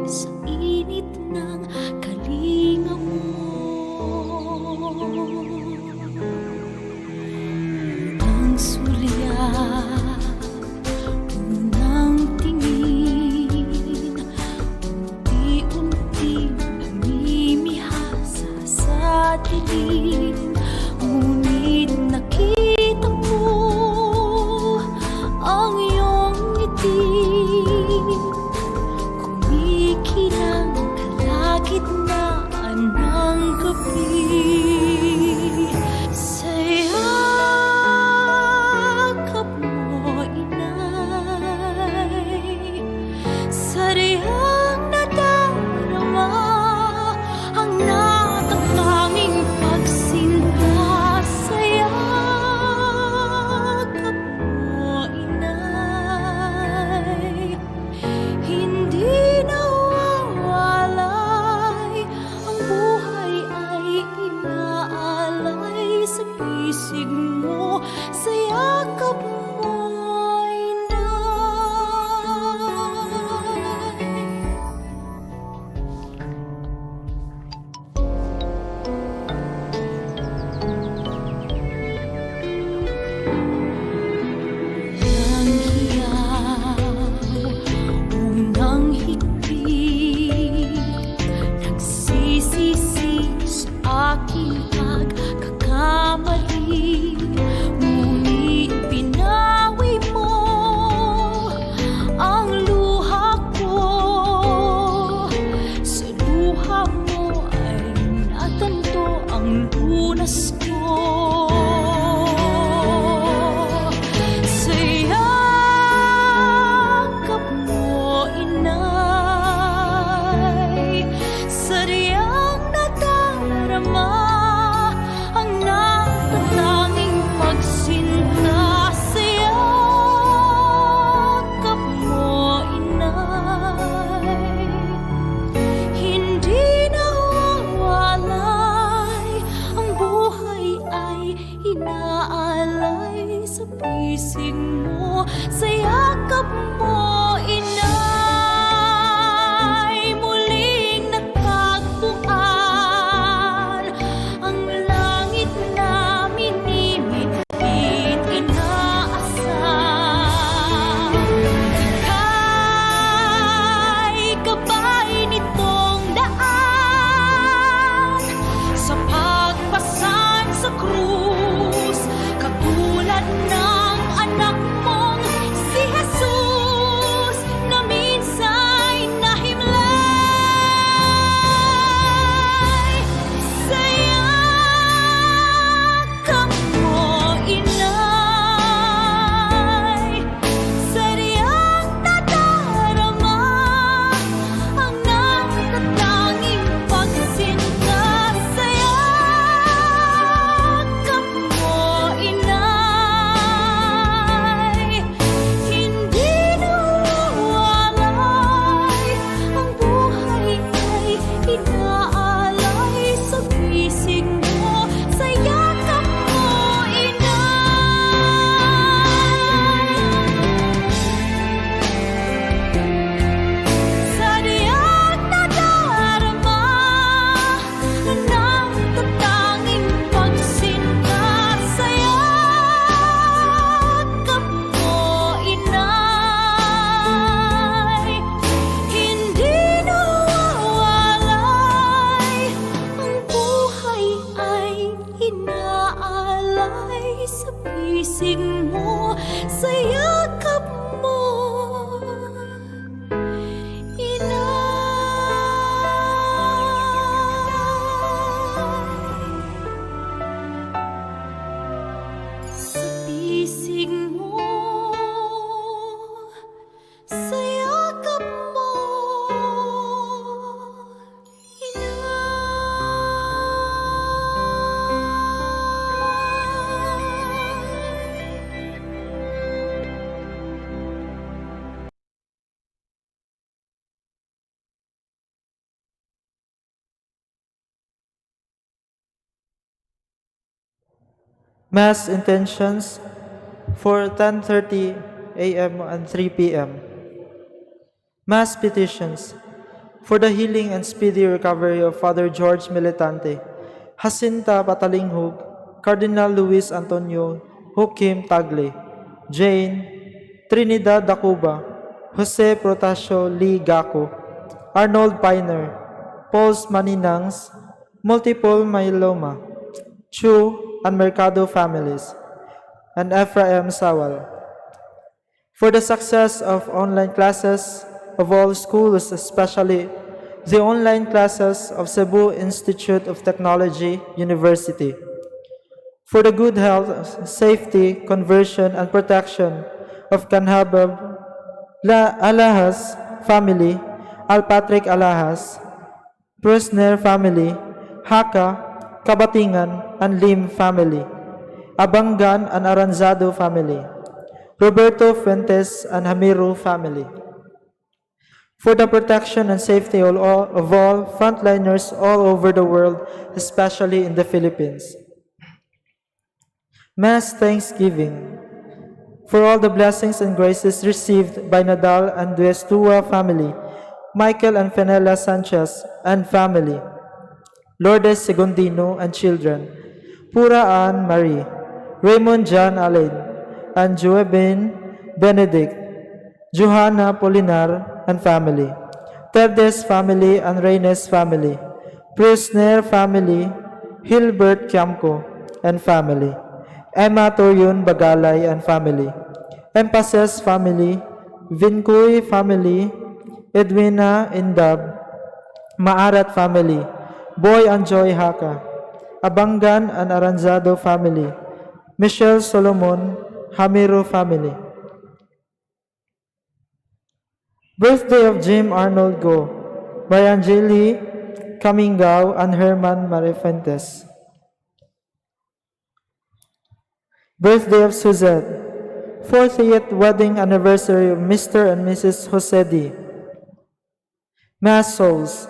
Sa init ng kalinga mo. Unang sulyap, unang tingin, unti-unti namimihasa sa dilim. Ngunit nakita ko ang iyong ngiti, kumikinang kalagitnaan ng gabi. Sa yakap mo, inay, sadyang nadarama ang natatanging pagsinta. Sa yakap mo, inay, hindi nawawalay. Ang buhay ay inaalay sa pisig mo, sa yakap mo, inay. Unang hiyaw, unang higpit, nagsisisi sa aking pagkakamali. Ngunit pinawi mo ang luha ko. Sa luha mo ay natanto ang lunas ko. Sa yakap mo, inay, sadyang nadarama ang natatanging pagsinta. Sa yakap mo, inay, hindi nawawalay. Ang buhay ay inaalay sa pisig mo, sa yakap mo, inay. Muling natagpuan ang langit na minimithit, inaasam. Ika'y gabay nitong daan sa pagpasan sa krus, katulad ng anak mong si Jesus na minsa'y nahimlay. Sa yakap mo, inay, sadyang nadarama ang natatanging pagsinta. Sa yakap mo, inay, hindi nawawalay. Ang buhay ay inaalay sa pisig mo, sa yakap mo, inay. Sadyang nadarama ang natatanging pagsinta. Sa yakap mo, inay, hindi nawawalay. Ang buhay ay inaalay sa pisig mo, sa yakap mo, inay. Sa pisig mo, sa yakap mo, inay. Mass intentions for 10:30 a.m. and 3 p.m. Mass petitions. For the healing and speedy recovery of Father George Militante, Jacinta Patalinghug, Cardinal Luis Antonio Joaquim Tagle, Jane Trinidad Dacuba, Jose Protasio Lee Gaco, Arnold Piner, Paul's Maninangs, multiple myeloma, Chu and Mercado families, and Ephraim Sawal. For the success of online classes of all schools, especially the online classes of Cebu Institute of Technology University. For the good health, safety, conversion, and protection of Kanhabab La Alahas family, Alpatrick Alahas, Prusner family, Haka, Kabatingan, and Lim family, Abangan and Aranzado family, Roberto Fuentes and Hamiro family. For the protection and safety of all frontliners all over the world, especially in the Philippines. Mass Thanksgiving. For all the blessings and graces received by Nadal and Duestua family, Michael and Fenella Sanchez and family, Lourdes Segundino and children, Pura Ann Marie, Raymond John Allen, and Joebin Benedict, Johanna Polinar and family, Terdes family and Reynes family, Prusner family, Hilbert Kiamco and family, Emma Torion Bagalay and family, Empases family, Vincuy family, Edwina Indab, Maarat family, Boy and Joy Haka, Abangan and Aranzado family, Michelle Solomon, Hamiro family. Birthday of Jim Arnold Go, by Angeli Camingao and Herman Marifuentes. Birthday of Suzette. 40th wedding anniversary of Mr. and Mrs. Jose D. Mass Souls.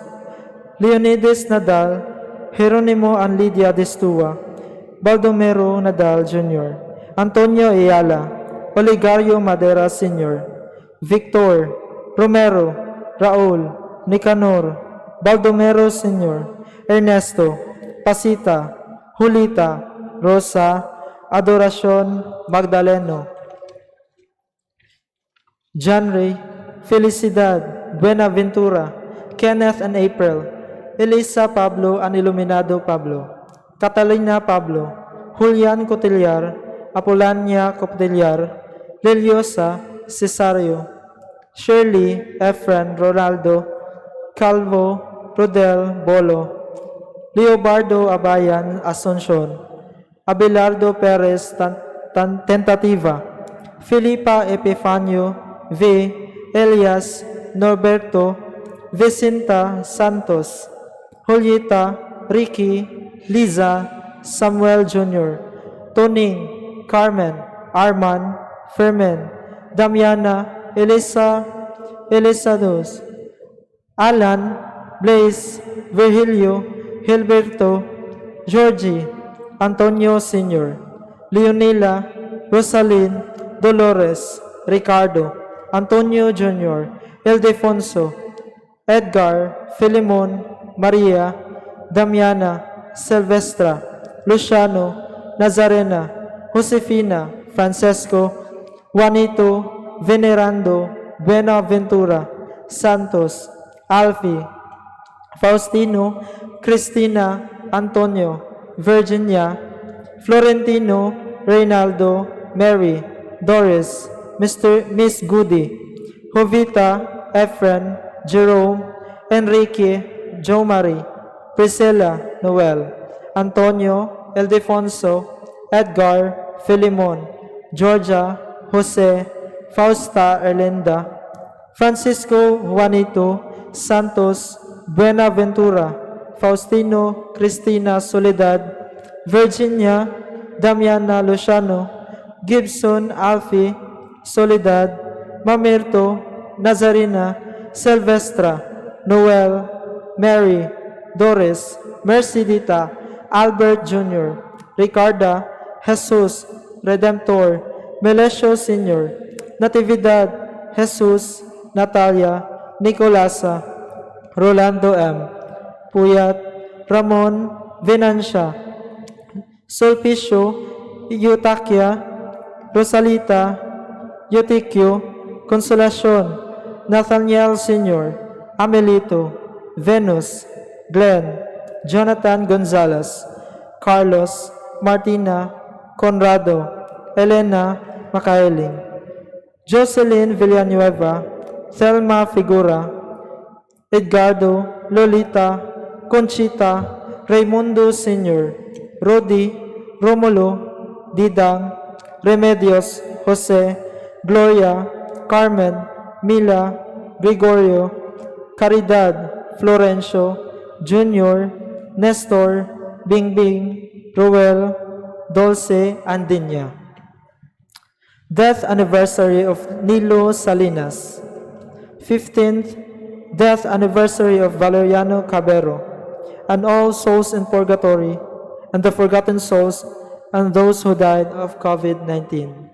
Leonidas Nadal, Jeronimo and Lydia Destua, Baldomero Nadal Jr., Antonio Ayala, Oligario Madera Sr., Victor, Romero, Raul, Nicanor, Baldomero Sr., Ernesto, Pasita, Julita, Rosa, Adoracion, Magdaleno, John Ray, Felicidad, Buenaventura, Kenneth and April, Elisa Pablo and Iluminado Pablo, Catalina Pablo, Julian Cotillar, Apolania Cotillar, Liliosa, Cesario, Shirley, Efren, Ronaldo, Calvo, Rodel, Bolo, Leobardo Abayan, Asuncion, Abelardo Perez, Tentativa, Felipa Epifanio, V. Elias, Norberto, Vicinta Santos, Julieta, Ricky, Liza, Samuel Jr., Toning, Carmen, Arman, Fermin, Damiana, Elisa, Elisados, Alan, Blaise, Virgilio, Gilberto, Georgie, Antonio Sr., Leonila, Rosaline, Dolores, Ricardo, Antonio Jr., Ildefonso, Edgar, Filemon, Maria, Damiana, Silvestra, Luciano, Nazarena, Josefina, Francesco, Juanito, Venerando, Buenaventura, Santos, Alfie, Faustino, Cristina, Antonio, Virginia, Florentino, Reynaldo, Mary, Doris, Mr. Miss Goody, Jovita, Efren, Jerome, Enrique, Joe Marie, Priscilla, Noel, Antonio, Ildefonso, Edgar, Philemon, Georgia, Jose, Fausta, Erlinda, Francisco, Juanito, Santos, Buenaventura, Faustino, Cristina, Soledad, Virginia, Damiana, Luciano, Gibson, Alfie, Soledad, Mamerto, Nazarena, Silvestra, Noel, Mary, Doris, Mercedita, Albert Jr., Ricarda, Jesus, Redemptor, Melesio Sr., Natividad, Jesus, Natalia, Nicolasa, Rolando M. Puyat, Ramon, Venancia, Sulpicio, Eutaquia, Rosalita, Eutikio, Consolacion, Nathaniel Sr., Amelito, Venus, Glenn, Jonathan Gonzalez, Carlos, Martina, Conrado, Elena, Macaeling, Jocelyn Villanueva, Thelma Figura, Edgardo, Lolita, Conchita, Raimundo Sr., Rodi, Romulo, Didang, Remedios, Jose, Gloria, Carmen, Mila, Gregorio, Caridad, Florencio, Junior, Nestor, Bingbing, Ruel, Dulce, Andinia. Death anniversary of Nilo Salinas. 15th death anniversary of Valeriano Cabero, and all souls in purgatory, and the forgotten souls, and those who died of COVID-19.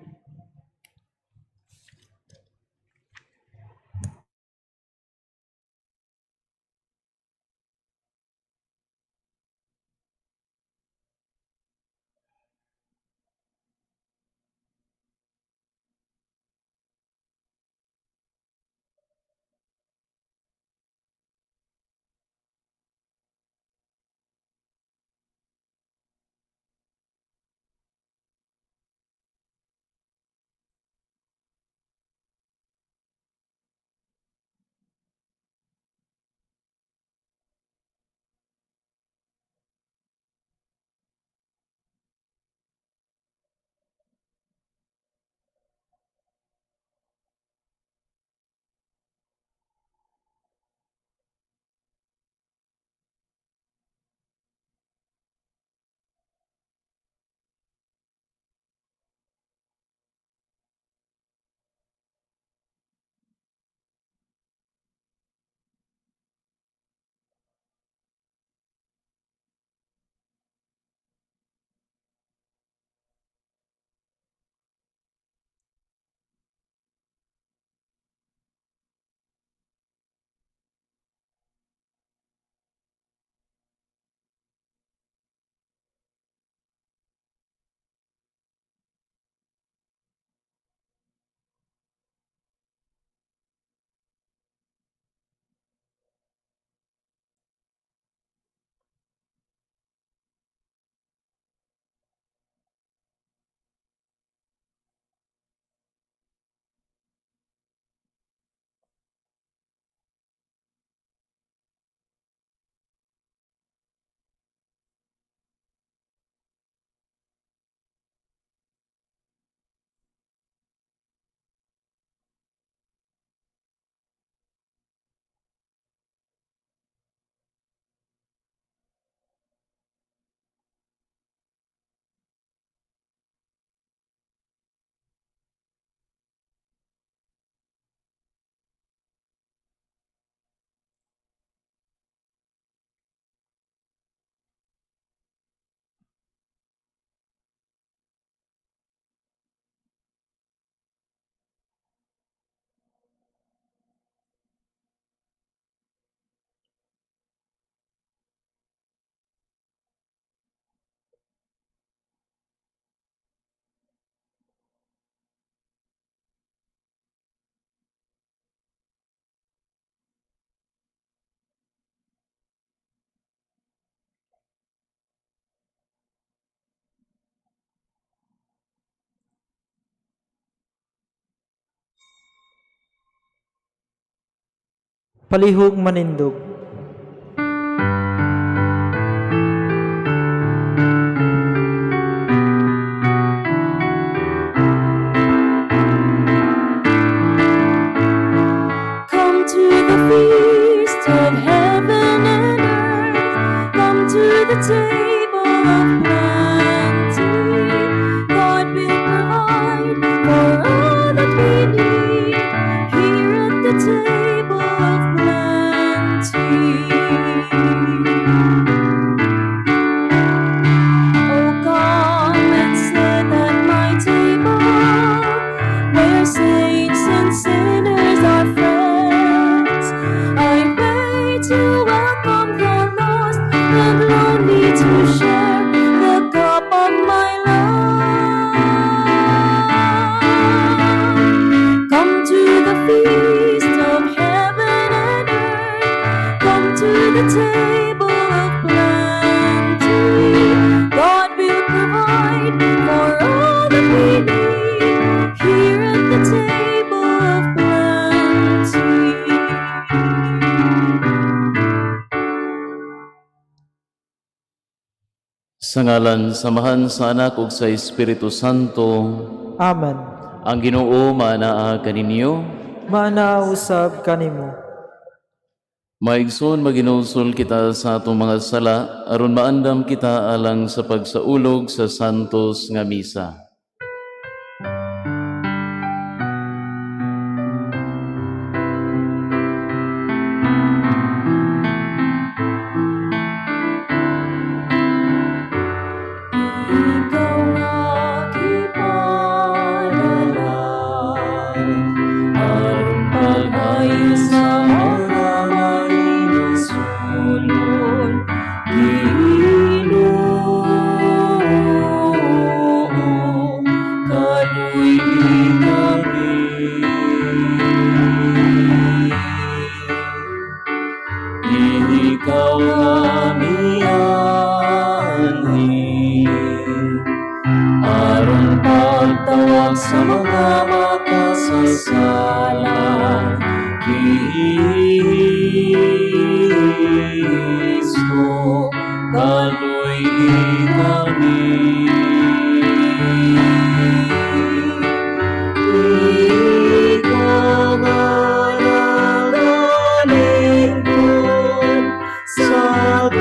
Palihog manindog. Come to the feast of heaven and earth. Come to the table of plenty. God will provide for all that we need here at the table of plenty. Oh, come and sit at my table, where saints and sinners are friends. table of plenty. God will provide for all that we need here at the table of plenty. Sa ngalan sa Amahan, sa Anak ug sa Espiritu Santo. Amen. Ang Ginoo maanaa kaninyo. Maanaa usab kanimo. Mga igsoon, maghinulsol kita sa atong mga sala aron maandam kita alang sa pagsaulog sa Santos nga Misa. Ikaw nga gipadala aron pag-ayo sa mga mahinulsol, Ginoo, kaluy-i kami. Ikaw nga mianhi aron pagtawag sa mga makasasala, Kristo, kaluy-i kami. Ikaw nga nagalingkod sa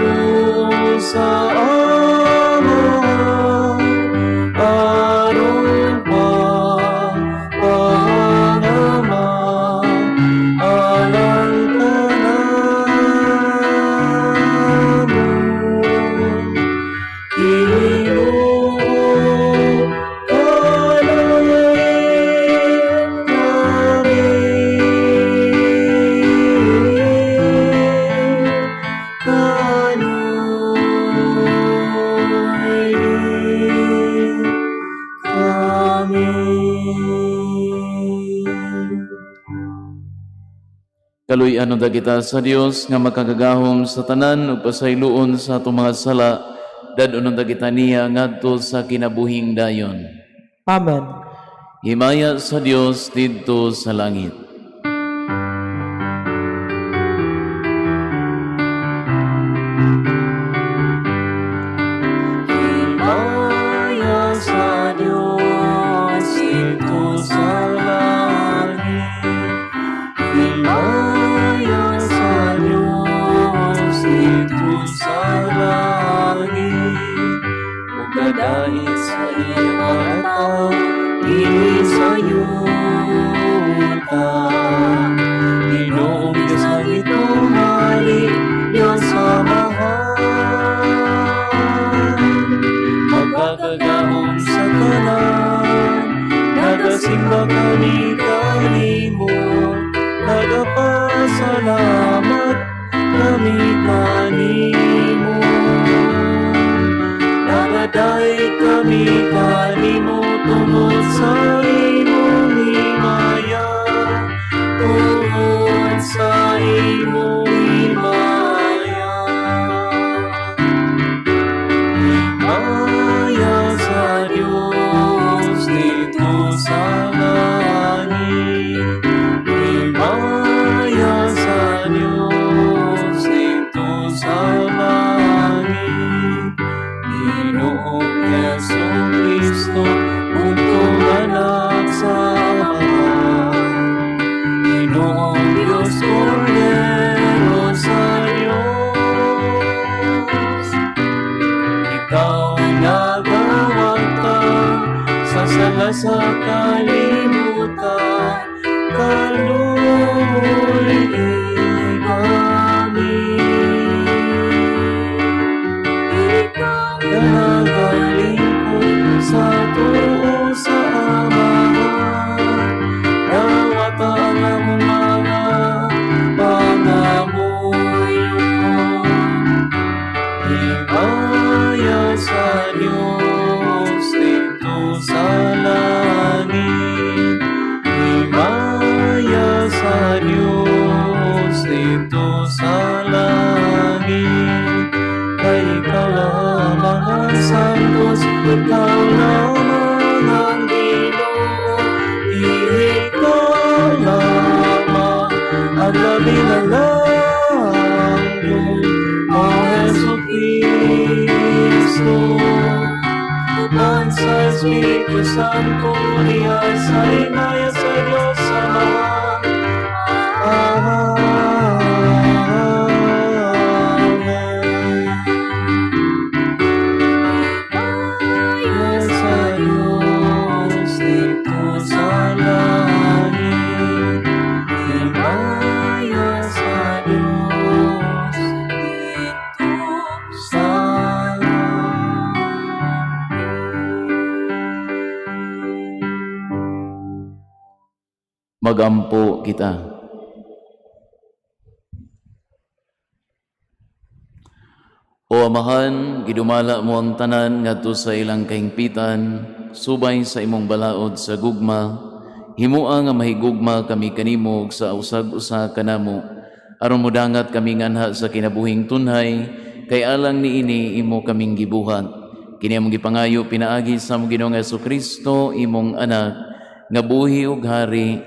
sa Ama aron pagpangama alang kanamo, Ginoo, kaluy-i kami. Kaluy-i kami. Kaluy-an unta kita sa Dios nga makagagahom sa tanan ug pasayloon sa atong mga sala, dad-on unta kita niya ngadto sa kinabuhing dayon. Amen. Himaya sa Dios didto sa langit. Himaya sa Diyos didto sa langit. Himaya sa Diyos didto sa langit. Ug kadait sa iyang mga tawo dinhi sa yuta. Ginoong Diyos nga gitunghali, Diyos Amahan, makagagahom sa tanan, nagasimba kami kanimo, nagapasalamat kami kanimo. Nagadayeg kami kanimo tungod sa imong himaya, tungod sa imong himaya. Himaya sa Diyos didto sa langit. Himaya sa Diyos didto sa langit. Ginoong Hesu Kristo, bugtong Anak sa Amahan, Ginoong Diyos, Kordero sa Diyos. Ikaw nagawagtang sa sala sa kalibutan, kaluy-i kami. Ikaw nagalingkod sa tuo sa Amahan, dawata ang among mga pangamuyo. Himaya sa Diyos didto sa langit. Himaya sa Diyos didto sa langit. Ikaw lamang ang Ginoo, ikaw lamang ang labinalanggo, O Hesu Kristo. Uban sa Espiritu Santo, niya sa inaya sa Diyos Ama. Amen. Himaya sa Diyos dito sa langit. Himaya sa Diyos dito sa langit. Magampo kita. O Amahan, gidumala mo ang tanan ngadto sa ilang kahingpitan, subay sa imong balaod sa gugma, himua nga mahigugma kami kanimo ug sa usag-usa kanamo, aron modangat kami nganha sa kinabuhing tunhay, kay alang niini imo kaming gibuhat. Kini among gipangayo pinaagi sa among Ginoong Kristo, imong anak, nga buhi ug hari,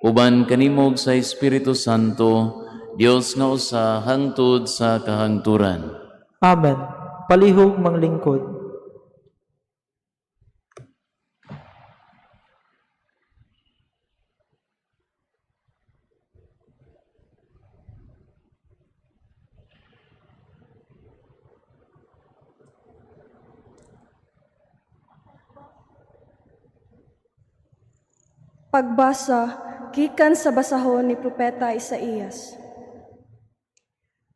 uban kanimo ug sa Espiritu Santo, Dios nga usa hangtod sa kahangturan. Amen. Palihog manglingkod. Pagbasa gikan sa basahon ni Propeta Isaías.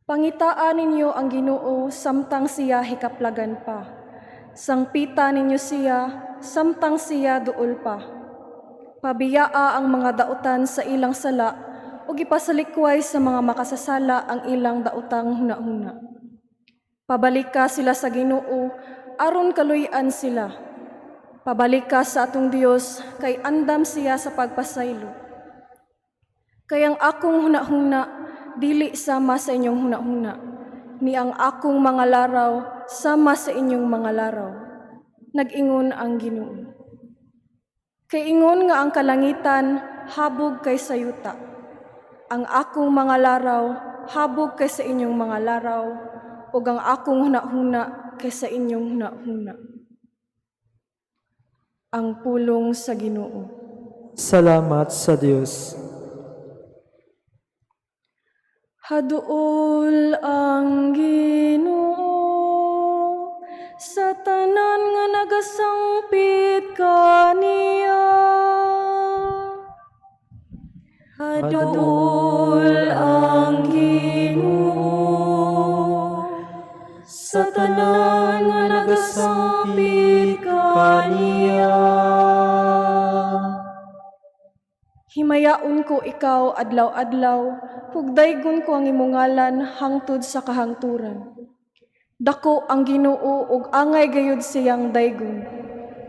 Pangitaa ninyo ang Ginoo samtang siya hikaplagan pa. Sangpita ninyo siya samtang siya duol pa. Pabiyaa ang mga dautan sa ilang sala ug ipasalikway sa mga makasasala ang ilang daotang hunahuna. Pabalika sila sa Ginoo aron kaluy-an sila. Pabalika sa atong Dios kay andam siya sa pagpasaylo. Kay ang akong hunahuna dili sama sa inyong hunahuna, ni ang akong mga laraw sama sa inyong mga laraw. Nag-ingon ang Ginoo. Kay ingon nga ang kalangitan habog kaysa yuta. Ang akong mga laraw habog kaysa inyong mga laraw, ug ang akong hunahuna kaysa inyong hunahuna. Ang pulong sa Ginoo. Salamat sa Dios. Haduol ang Ginoo sa tanan nga nagasangpit kaniya. Haduol ang Ginoo sa tanan nga nagasangpit kaniya. Himayaon ko ikaw adlaw-adlaw, ug daygon ko ang imong ngalan hangtod sa kahangturan. Dako ang Ginoo ug angay gayud siyang daygon.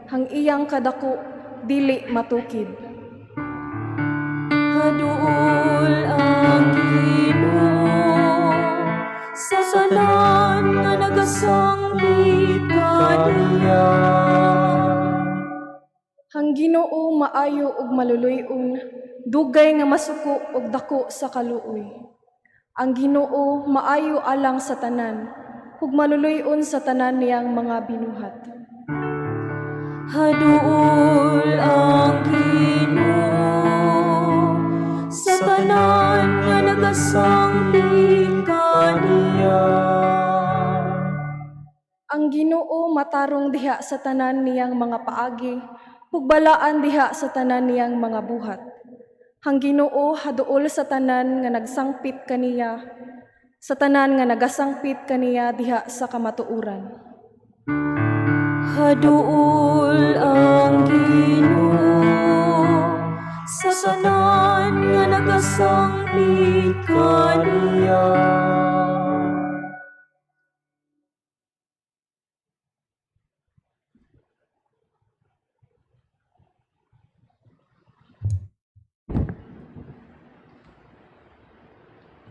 Ang iyang kadako dili matukid. Haduol ang Ginoo sa tanan nga nagasangpit kaniya. Ang Ginoo maayo ug maluluy-on, dugay nga masuko ug dako sa kaluoy. Ang Ginoo maayo alang sa tanan, ug maluluy-on sa tanan niyang mga binuhat. Haduol ang Ginoo sa tanan nga nagasangpit kaniya. Ang Ginoo matarong diha sa tanan niyang mga paagi, ug balaan diha sa tanan niyang mga buhat. Ang Ginoo haduol sa tanan nga nagsangpit kaniya, sa tanan nga nagasangpit kaniya diha sa kamatuoran. Haduol ang Ginoo sa tanan nga nagasangpit kaniya.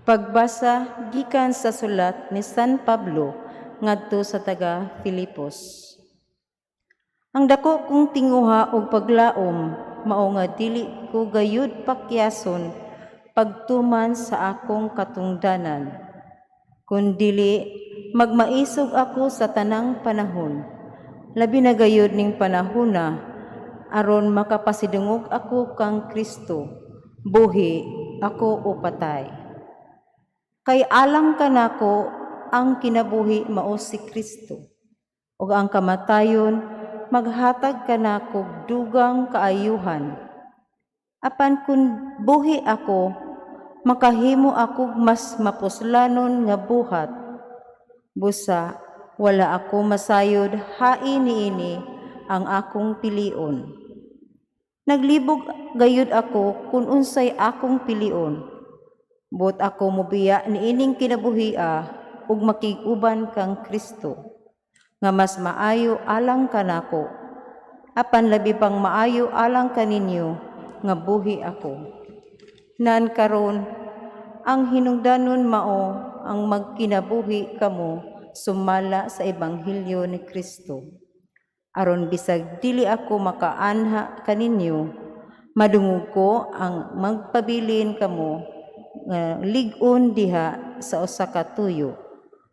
Pagbasa gikan sa sulat ni San Pablo ngadto sa taga Filipos. Ang dako kong tinguha og paglaom mao nga dili ko gayud pakyason pagtuman sa akong katungdanan. Kun dili, magmaisog ako sa tanang panahon. Labi na gayud ning panahona aron makapasidungog ako kang Kristo, buhi ako o patay. Kay alang kanako ang kinabuhi mao si Kristo ug ang kamatayon maghatag kanako dugang kaayuhan. Apan kun buhi ako, makahimo ako mas mapuslanon nga buhat. Busa wala ako masayod hain niini ang akong pilion. Naglibog gayud ako kung unsay akong pilion. Buot ako mobiya niining kinabuhia ug makig-uban kang Kristo nga mas maayo alang kanako. Apan labi pang maayo alang kaninyo nga buhi ako. Nan karon ang hinungdanon mao ang magkinabuhi kamo sumala sa ebanghelyo ni Kristo. Aron bisag dili ako makaanha kaninyo, madungog ko ang magpabilin kamo nga lig-on diha sa usa ka tuyo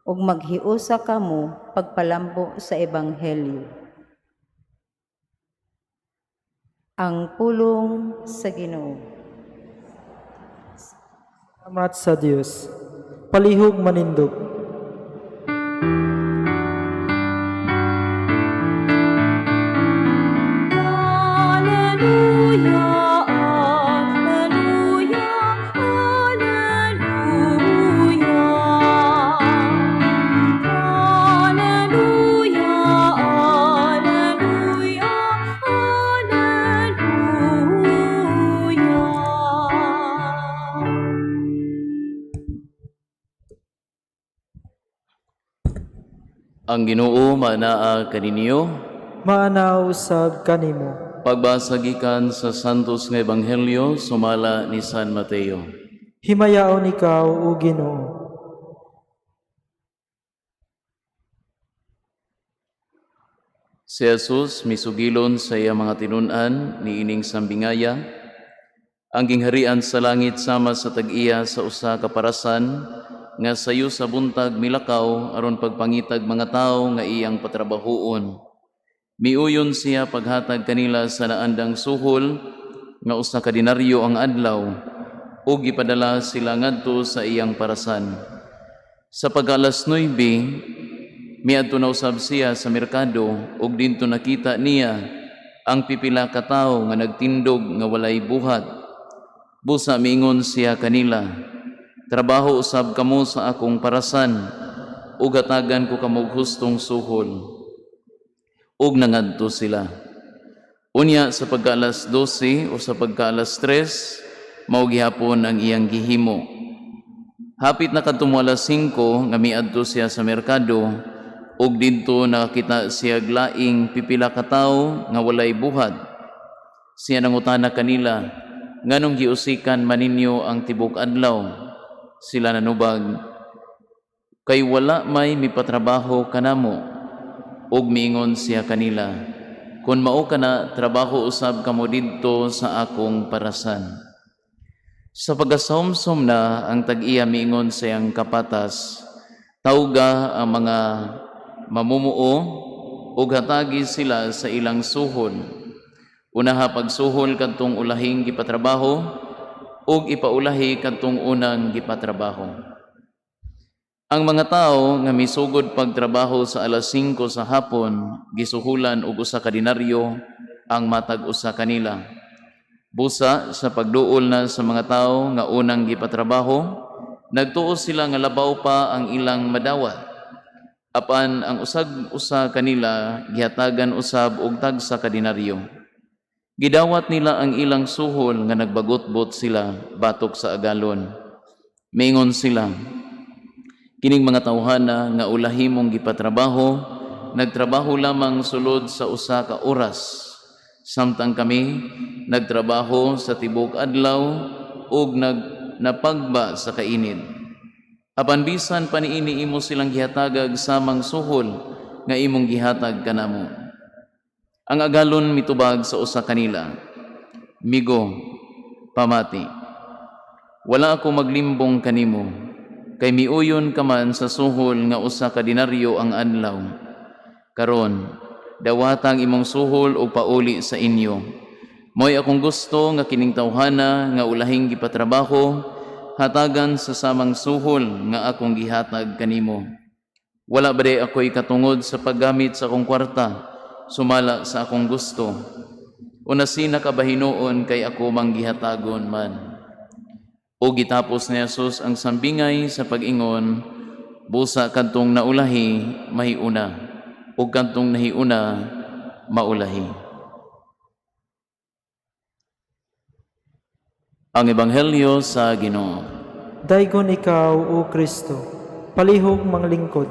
ug maghiusa kamo pagpalambo sa ebanghelyo. Ang pulong sa Ginoo. Salamat sa Dios. Palihog manindog. Alleluia, Alleluia, Alleluia. Alleluia, Alleluia, Alleluia. Ang Ginoo manaa kaninyo. Maanaw usab kanimo. Pagbasa gikan sa Santos nga Ebanghelyo sumala ni San Mateo. Himayaon ikaw, o Ginoo. Si Jesus misugilon sa iya mga tinun-an niining sambingaya. Ang gingharian sa langit sama sa tag-iya sa usa ka parasan nga sayo sa buntag milakaw aron pagpangitag mga tawo nga iyang patrabahoon. Miuyon siya paghatag kanila sa naandang suhol nga usa ka denaryo ang adlaw ug gipadala sila ngadto sa iyang parasan. Sa pag-alas 9, miadto na usab siya sa merkado ug dinto nakita niya ang pipila ka tawo nga nagtindog nga walay buhat. Busa miingon siya kanila, "Trabaho usab kamo sa akong parasan ug hatagan ko kamo og hustong suhol." Ug nangadto sila. Unya sa pagka-alas 12 o sa pagka-alas 3, mao gihapon ang iyang gihimo. Hapit na kadto mo alas 5 nga miadto siya sa merkado ug didto nakakita siya laing pipila ka tawo nga walay buhat. Siya nangutana kanila, "Nganong giusikan man ninyo ang tibok adlaw?" Sila nanubag, "Kay wala may mipatrabaho kanamo." Ug miingon siya kanila, "Kun mao kana, trabaho usab kamo didto sa akong parasan." Sa pagkasomsom na ang tag-iya miingon sa iyang kapatas, "Tawga ang mga mamumuo ug hatagi sila sa ilang suhol. Unaha pagsuhol kadtong ulahing gipatrabaho ug ipaulahi kadtong unang gipatrabaho." Ang mga tawo nga misugod pagtrabaho sa alas 5 sa hapon, gisuhulan og usa ka denaryo ang matag usa kanila. Busa sa pagduol na sa mga tawo nga unang gipatrabaho, nagtuo sila nga labaw pa ang ilang madawat. Apan ang usag usa kanila gihatagan usab og tagsa ka denaryo. Gidawat nila ang ilang suhol nga nagbagutbot sila batok sa agalon. Mingon sila, "Kining mga tawhana nga ulahi mong gipatrabaho, nagtrabaho lamang sulod sa usa ka oras, samtang kami nagtrabaho sa tibok adlaw ug napagba sa kainit. Apan bisan pa niini imo silang gihatagag samang suhol nga imong gihatag kanamo." Ang agalon mitubag sa usa kanila, "Migo, pamati. Wala ako maglimbong kanimo, kay miuyon ka man sa suhol nga 1 ka denaryo ang adlaw. Karon, dawata ang imong suhol ug pauli sa inyo. Mo'y akong gusto nga kining tawhana nga ulahing gipatrabaho hatagan sa samang suhol nga akong gihatag kanimo. Wala ba diay ako'y katungod sa paggamit sa akong kwarta sumala sa akong gusto? Unasina ka ba hinuon kay ako mang gihatagon man?" O gitapos ni Jesus ang sambingay sa pag-ingon, "Busa kadtong naulahi mahiuna, ug kadtong nahiuna maulahi." Ang Ebanghelyo sa Ginoo. Daygon ikaw, O Kristo. Palihog manglingkod.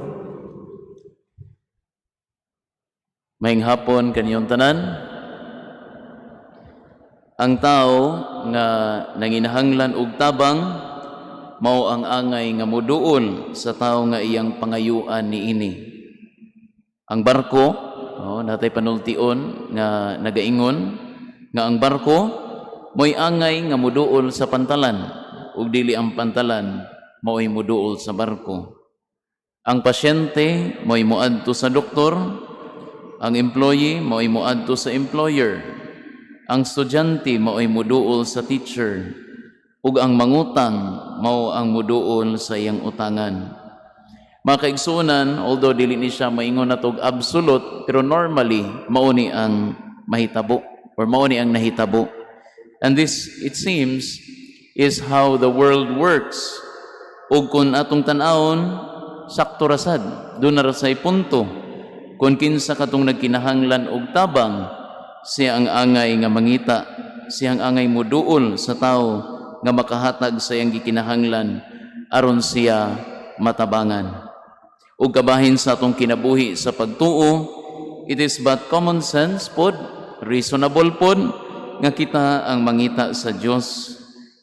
Maayong hapon kaniyong tanan. Ang tao nga nanginahanglan og tabang mao ang angay nga moduol sa tao nga iyang pangayuan niini. Ang barko, oh, natay panultion nga nagaingon nga ang barko mo'y angay nga moduol sa pantalan ug dili ang pantalan mao'y moduol sa barko. Ang pasyente mo'y moadto sa doktor, ang employee mao'y moadto sa employer, ang estudyante mao'y moduol sa teacher, ug ang mangutang mao ang moduol sa iyang utangan. Mga kaigsuonan, although dili ni siya maingon natog absolute, pero normally mao ni ang mahitabo or mao ni ang nahitabo. And this, it seems, is how the world works. Ug kung atong tan-awon, sakto rasad, duna ra say punto. Kung kinsa katong nagkinahanglan og tabang, siya ang angay nga mangita, siya ang angay muduol sa tao nga makahatag sa iyang gikinahanglan aron siya matabangan. Ug kabahin sa atong kinabuhi sa pagtuo, it is but common sense pod, reasonable pod, nga kita ang mangita sa Dios.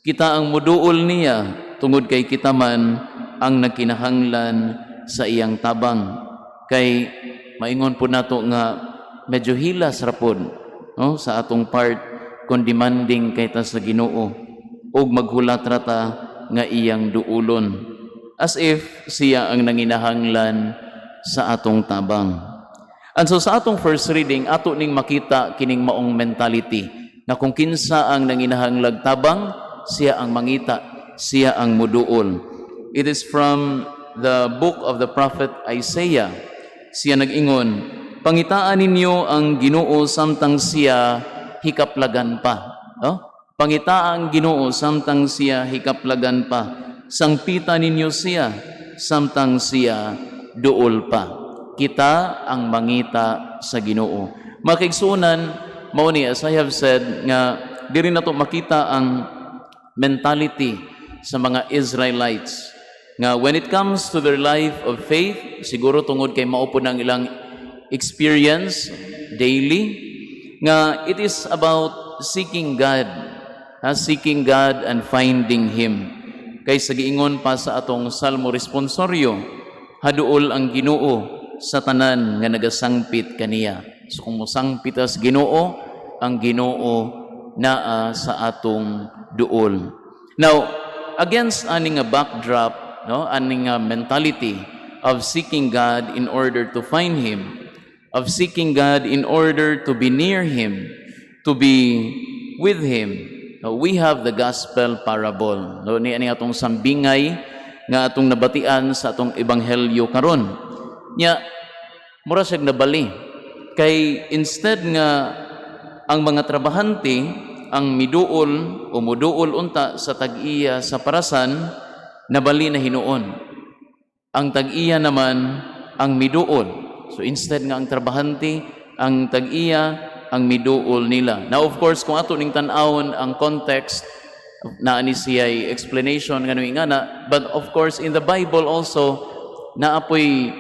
Kita ang muduol niya tungod kay kita man ang nagkinahanglan sa iyang tabang. Kay maingon po nato nga medyo hilas ra pod, no, sa atong part kung demanding kay ta sa Ginoo ug maghulat ra ta nga iyang duulon as if siya ang nanginahanglan sa atong tabang. And so sa atong first reading, ato ning makita kining maong mentality nga kung kinsa ang nanginahanglag tabang, siya ang mangita, siya ang muduol. It is from the book of the prophet Isaiah. Siya nag-ingon, "Pangitaan ninyo ang Ginoo samtang siya hikaplagan pa." No? Pangitaa ang Ginoo samtang siya hikaplagan pa. Sangpita ninyo siya samtang siya duol pa. Kita ang mangita sa Ginoo. Mga kaigsuonan, mao ni, as I have said, nga diri nato makita ang mentality sa mga Israelites nga when it comes to their life of faith, siguro tungod kay mao po ang ilang experience daily, nga it is about seeking God, ha, seeking God and finding Him. Kay sa giingon pa sa atong Salmo responsorio, haduol ang Ginoo sa tanan nga nagasangpit kaniya. So kung mosangpit sa Ginoo, ang Ginoo naa sa atong duol. Now, against ani nga backdrop, no, ani nga mentality of seeking God in order to find Him, of seeking God in order to be near Him, to be with Him, no, we have the gospel parable. No, ni ani atong sambingay nga atong nabatian sa atong ebanghelyo karon. Nya mura siya nabali kay instead nga ang mga trabahante ang miduol o muduol unta sa tag-iya sa parasan, nabali na hinuon. Ang tag-iya naman ang miduol. So instead nga ang trabahante, ang tag-iya ang miduol nila. Now, of course, kung ato ning tan-awon ang context, naa ni siya explanation nga nga na, but of course in the Bible also naapoy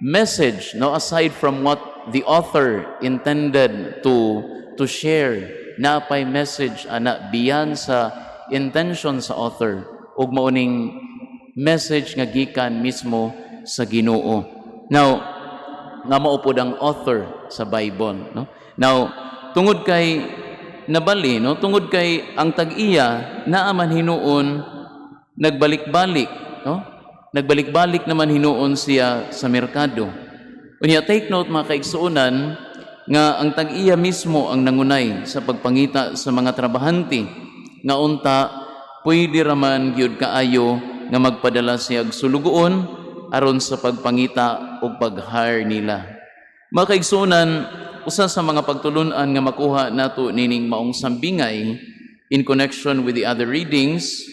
message, no, aside from what the author intended to share, naapay message ana beyond sa intention sa author ug mao ning message nga gikan mismo sa Ginoo. Now, nga mao pod ang author sa Bible, no? Now, tungod kay nabali, no, tungod kay ang tag-iya naa man hinuon nagbalik-balik, no? Nagbalik-balik naman hinuon siya sa merkado. Unya, take note, mga kaigsuonan, nga ang tag-iya mismo ang nangunay sa pagpangita sa mga trabahante nga unta pwede raman gyud kaayo nga magpadala siya og sulugoon aron sa pagpangita og pag-hire nila. Mga kaigsuonan, usa sa mga pagtulunan nga makuha nato nining maong sambingay in connection with the other readings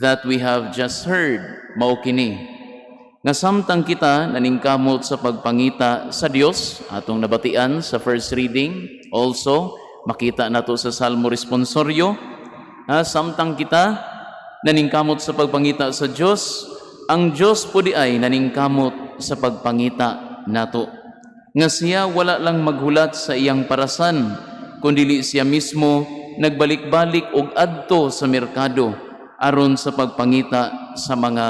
that we have just heard mao kini nga samtang kita naningkamot sa pagpangita sa Dios, atong nabatian sa first reading, also makita nato sa Salmo responsoryo, ha, samtang kita naningkamot sa pagpangita sa Dios, ang Dios po diay naningkamot sa pagpangita nato, nga siya wala lang maghulat sa iyang parasan, kundili siya mismo nagbalik-balik og adto sa merkado aron sa pagpangita sa mga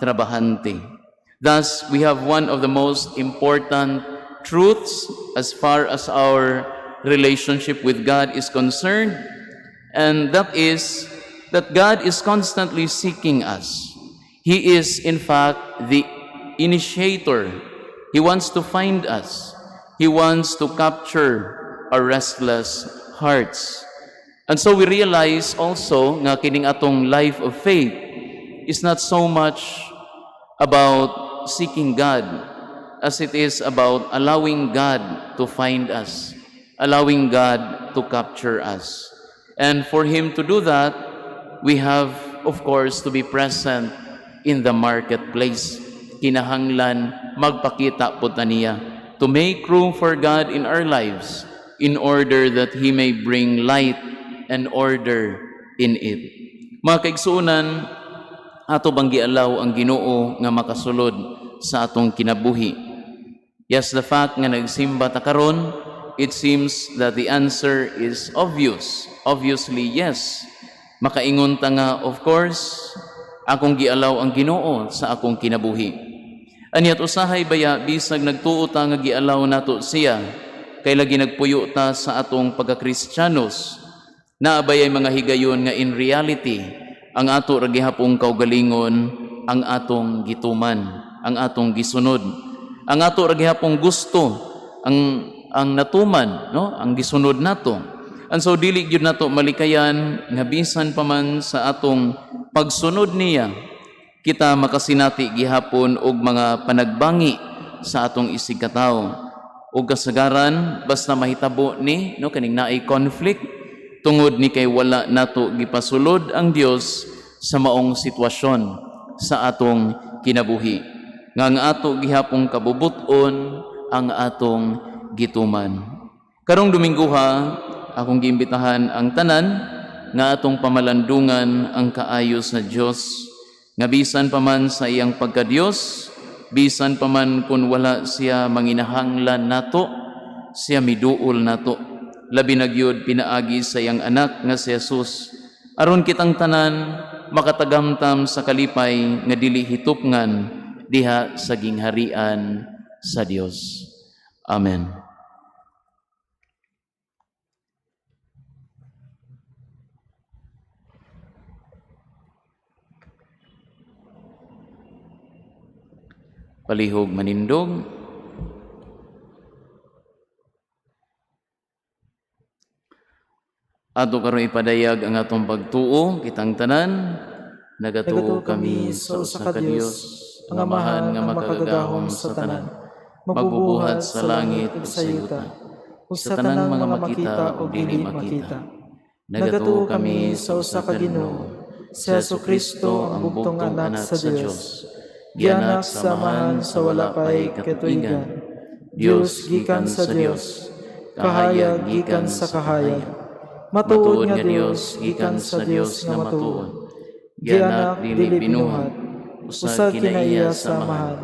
trabahante. Thus, we have one of the most important truths as far as our relationship with God is concerned, and that is that God is constantly seeking us. He is, in fact, the initiator. He wants to find us. He wants to capture our restless hearts. And so we realize also nga kining atong life of faith is not so much about seeking God as it is about allowing God to find us, allowing God to capture us. And for Him to do that, we have, of course, to be present in the marketplace. Kinahanglan magpakita po ta niya, to make room for God in our lives in order that He may bring light and order in it. Mga kaigsuonan, ato bang gialaw ang Ginoo nga makasulod sa atong kinabuhi? Yes, the fact nga nagsimba ta karon, it seems that the answer is obvious. Obviously, yes. Makaingon ta nga, of course, akong gialaw ang Ginoo sa akong kinabuhi. Aniat usahay baya, bisag nagtuo ta nga gialaw nato siya, kay lagi nagpuyo ta sa atong pagkakristyanos, naa bayay mga higayon nga in reality ang ato ra gihapong kaugalingon ang atong gituman, ang atong gisunod. Ang ato ra gihapong gusto ang natuman, no? Ang gisunod nato. And so dili gyud nato malikayan nga bisan pa man sa atong pagsunod niya, kita makasinati gihapon og mga panagbangi sa atong isigkatawo. Og kasagaran basta mahitabo ni, no, kaning naay conflict, tungod ni kay wala nato gipasulod ang Dios sa maong sitwasyon sa atong kinabuhi, nga ang ato gihapong kabubut-on ang atong gituman. Karong Domingguha, akong giimbitahan ang tanan nga atong pamalandungan ang kaayo sa Dios, nga bisan pa man sa iyang pagkadiyos, bisan pa man kung wala siya manginahanglan nato, siya miduol nato, labi na gyud pinaagi sa iyang anak nga si Jesus, aron kitang tanan makatagamtam sa kalipay nga dili hitupngan diha sa gingharian sa Dios. Amen. Palihog manindog. Ato karon ipadayag ang atong pagtuo, kitang tanan. Nagatuo kami sa usa ka Dios, ang Amahan nga makagagahom sa tanan, magbubuhat sa langit ug sa yuta, ug sa tanang mga makita o dili makita. Nagatuo kami sa usa ka Ginoo, si Jesu Cristo, ang bugtong anak sa Dios. Gianak sa Amahan sa wala pay katuigan. Dios gikan sa Dios, kahayag gikan sa kahayag. Matuod nga Dios gikan sa Dios nga matuod. Gianak, dili binuhat, usa kinaiya sa Amahan.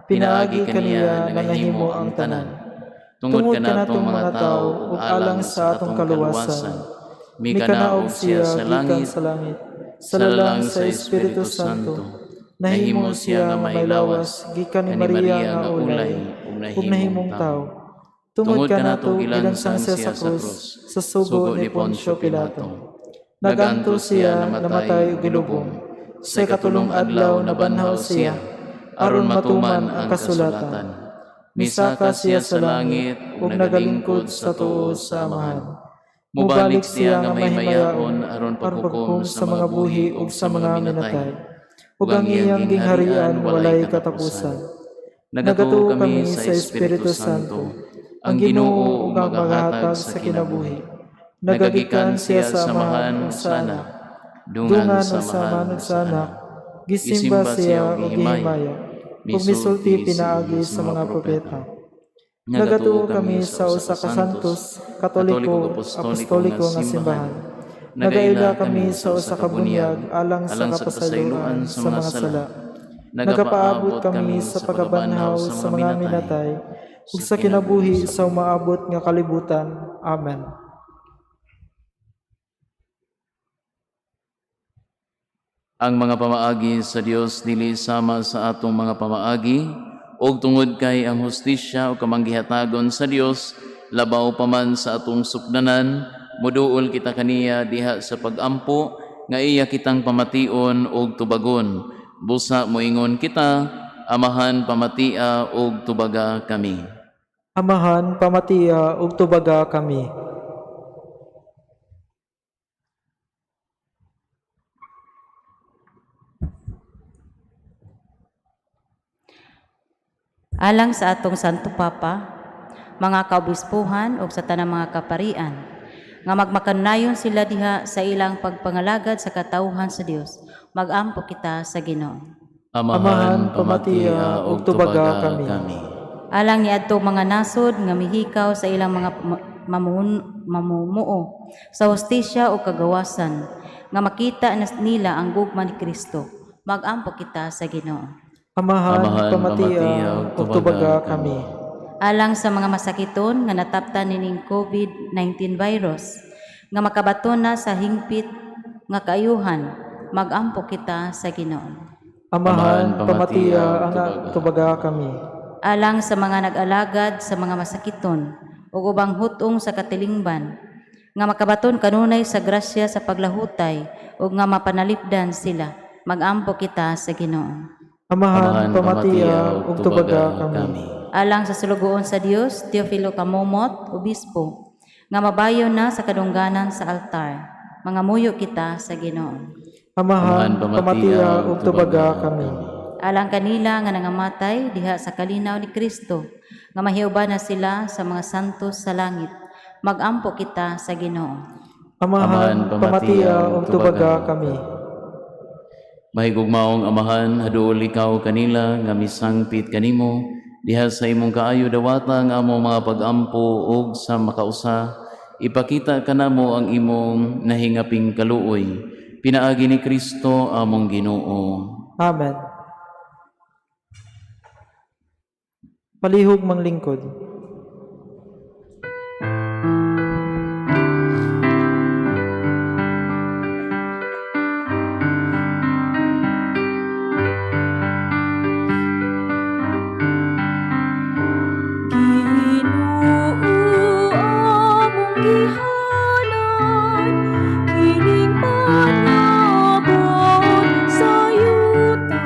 Pinaagi kaniya nangahimo ang tanan. Tungod kanatong mga tawo ug alang sa atong kaluwasan, mikanaog siya sa gikan langit, sa langit, sa lalang sa Espiritu Santo. Nahimo siya nga may lawas gikan ni Maria nga ulay, ug nahimong tawo. Tungod kanato gilansang siya sa krus, sa sugo ni Poncio Pilato. Naganto siya, namatay ug gilubong. Sa ikatulong adlaw nabanhaw siya, aron matuman ang kasulatan. Misaka siya sa langit ug nagalingkod sa tuo sa Amahan. Mubalik siya nga mahimayaon aron paghukom sa mga buhi ug sa mga minatay. Ug ang iyang gingharian walay katapusan. Nagatuo kami sa Espiritu Santo, ang Ginoo ug ang magahatag sa kinabuhi. Nagagikan siya sa Amahan ug sa Anak. Dungan sa Amahan ug sa Anak, gisimba siya ug gihimaya, ug misulti pinaagi sa mga propeta. Nagatuo kami sa usa ka santos, Katoliko, Apostoliko nga simbahan. Nagaila kami sa usa ka bunyag alang sa kapasayloan sa mga sala. Nagapaabot kami sa pagkabanhaw sa mga minatay ug sa kinabuhi sa umaabot nga kalibutan. Amen. Ang mga pamaagi sa Dios dili sama sa atong mga pamaagi, ug tungod kay ang hustisya o kamanggihatagon sa Dios labaw pa man sa atong sukdanan, muduol kita kaniya diha sa pagampo nga iya kitang pamation ug tubagon. Busa moingon kita, Amahan, pamatia ug tubaga kami. Amahan, pamatia ug tubaga kami. Alang sa atong Santo Papa, mga kaobispuhan ug sa tanang mga kaparian, nga magmakanayon sila diha sa ilang pagpangalagad sa katawhan sa Dios, magampo kita sa Ginoo. Amahan, pamatia ug tubaga kami. Alang niadto mga nasod nga mihikaw sa ilang mga mamumuo sa hustisya o kagawasan, nga makita na nila ang gugma ni Kristo, magampo kita sa Ginoo. Amahan, Amahan, pamatia pamatia ug tubaga kami. Alang sa mga masakiton nga nataptan nining COVID-19 virus, nga makabaton na sa hingpit nga kaayuhan, magampo kita sa Ginoo. Amahan, Amahan, pamatia pamatia ang ug tubaga kami. Alang sa mga nag-alagad sa mga masakiton ug ubang hutong sa katilingban, nga makabaton kanunay sa grasya sa paglahutay ug nga mapanalipdan sila, magampo kita sa Ginoo. Amahan, pamatia ug tubaga kami. Alang sa sulugoon sa Dios, Teofilo Camomot, Obispo, nga mabayo na sa kadungganan sa altar, mangamuyo kita sa Ginoo. Amahan, pamatia ug tubaga kami. Alang kanila nga nangamatay diha sa kalinaw ni Kristo, nga mahiuban na sila sa mga santos sa langit, magampo kita sa Ginoo. Amahan, pamatia ug tubaga kami. Mahigugmaong Amahan, haduol ikaw kanila nga misangpit kanimo diha sa imong kaayo dawata ang among mga pagampo ug sa makausa ipakita kanamo ang imong nahingaping kaluoy pinaagi ni Kristo among Ginoo. Amen. Palihog manglingkod. Ginoo, among gihalad, kining panabot sa yuta,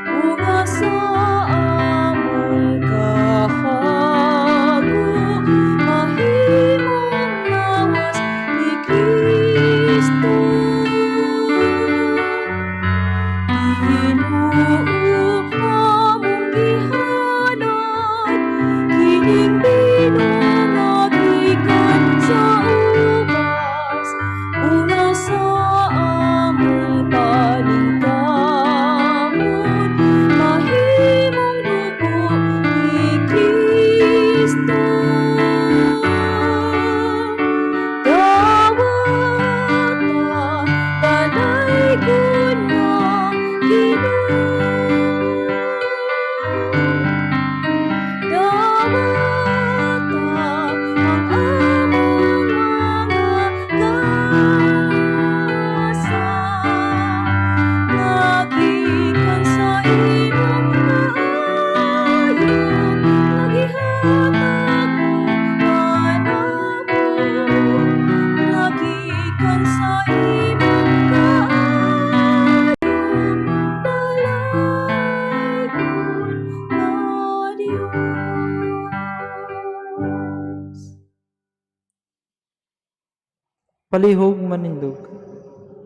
unga sa among kahago, mahimong lawas ni Kristo. Ginoo, among gihalad, kining bino nga gikan sa ubas, unga sa among paningkamot, mahimong dugo ni Kristo. Dawata, dalaygon nga Ginoo. Palihog manindog.